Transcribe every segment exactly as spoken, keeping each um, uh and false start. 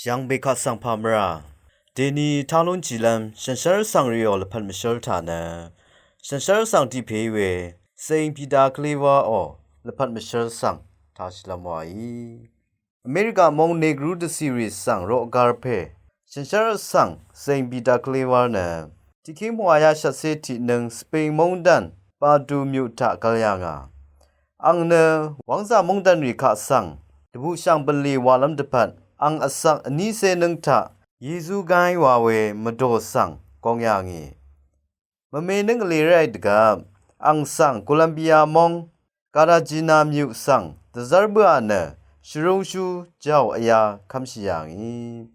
Yv̀ngbè kaq svng pà mvrà dèni tá lúnshìlv́m shànshér vsvng rìò lvpat mvshǿl taq nø shànshér vsvng tiq pè í we Saint Peter Claver ò lvpat mvshǿl svng tāshìlv́m wàí. Amerika móng Negru dvcìrì svng roqgar pè shànshér vsvng Saint Peter Claver nø tiqkíng pvngwà yashvtcé tiqnøng Spain móngdàn Badu myuq taq gvl yà ngà. Àng nø wv́ngzà móngdànrì kaq svng dvbùshv̀ng bv̀nlì wàlv́m dvpvt àng vsvng vnícé nǿng taq Yezu gáí wa we mvdò svng gong yà ngì. Mvme nǿng vlèré dvgvp àng svng Colombia móng Cartagena myuq svng dvzv́r bǿà nø shvrúngshú jàò vyá kv́mshì yà ngì.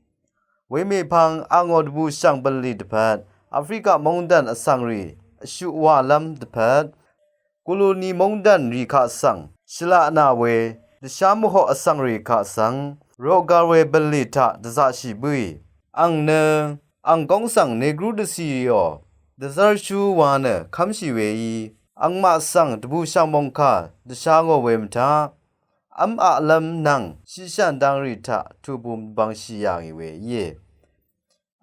Wemèpvng àngó dvbùshv̀ng bv̀nlì dvpvt Afrika móngdàn vsvngrì vshuq wàlv́m dvpvt Koloni móngdàn rì kaq svng shvlaq nà we dvshá mvhoq vsvngrì kaq svng roqgar we bv̀nlì taq dvzaqshì bǿì. Àng nø àng góng svng Negru dvcìrìò dvzv́rshú wa nø kv́mshì weí àngmaq svng dvbùshv̀ng mòngkà dvshá ngò we mvtaq v́m aqlv́m nvng shiqshv̀n dangrì taq tubum bvngshì yà ngì we íe.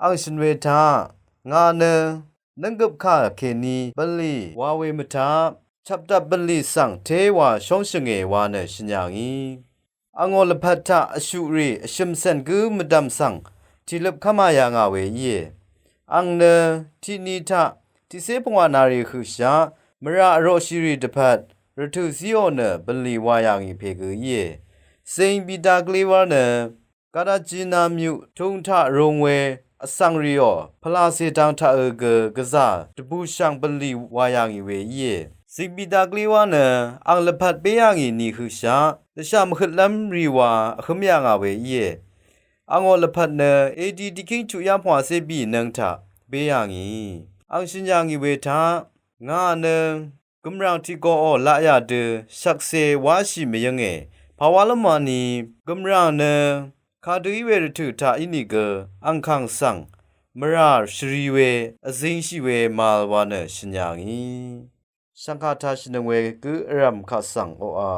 Àng shø̀n we taq ngà nø nǿnggøp kà kèní bv̀nlì wa we mvtaq chapdap bv̀nlì svng téwa shóngshø̀ngè wa nø shø̀n yà ngì. Àngó lvpat taq vshuqrì vshø̀mcv̀n gǿ mvdv̀m svng tìløp kv́mā yà ngà we íe. Àng nø tiqni taq tiqcé pvngwà nàrì høqshaq mvrà vroqshìrì dvpvt rvtø̀ zíò nø bv̀nlì wa yà ngì pè gø íe. Saint Peter Claver nø Cartagena myuq tung taq rung we vsvngrìò pvlacè dang taqø gø gvzà dvbùshv̀ng bv̀nlì wa yà ngì we íe. Saint Peter Claver nø àng lvpat bé yà ngì nì høqshaq dvshà mvhøtlv́m rì wa vhǿm yà ngà we íe. Àngó lvpat nø edi tiqkíng chuq yá pvngwàcé bì nǿng taq bé yà ngì. Àng shø̀n yà ngì we taq ngà nø gø̀mràng tiqgoqò laq yà dø shvkse wáshì mvyǿnge. Pàwálv́m wani gø̀mràng nø kadø í we rvtø̀ taq ínìgø àngkàng svng mvrà shvri we vzingshì we màvl wa nø shø̀n yà ngì. Shv̀ngkà taq shvnøng we gǿ vrv̀m kaq svng oqà